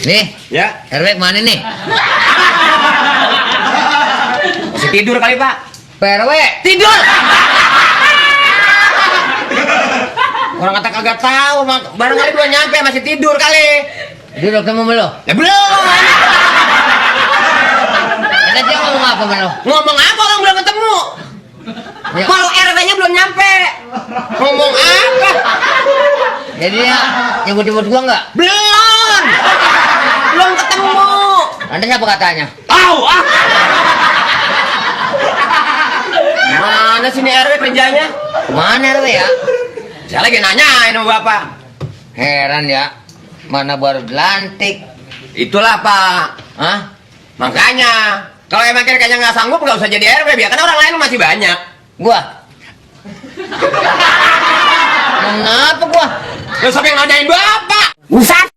Nih, Ya, RW mana nih? masih tidur kali Pak. PRW Tidur. Orang kata kagak tahu, barangkali belum nyampe masih tidur kali. dia udah ketemu belum? Ya belum. Ada dia ngomong apa belum? Ngomong apa orang belum ketemu? Ya. Kalau RW-nya belum nyampe. Ngomong apa? Jadi dia nyebut-nyebut gua nggak? Belum. Belum ketemu. Anda siapa katanya? Tahu ah. Mana sini RW kerjanya? Mana RW ya? Saya lagi nanyain sama Bapak. Heran ya, mana baru dilantik? Itulah Pak. Hah? Makanya kalau emang kayaknya nggak sanggup nggak usah jadi RW, biarkan orang lain masih banyak. Gua? Kenapa gua? Terus siapa yang nanyain Bapak? Usah.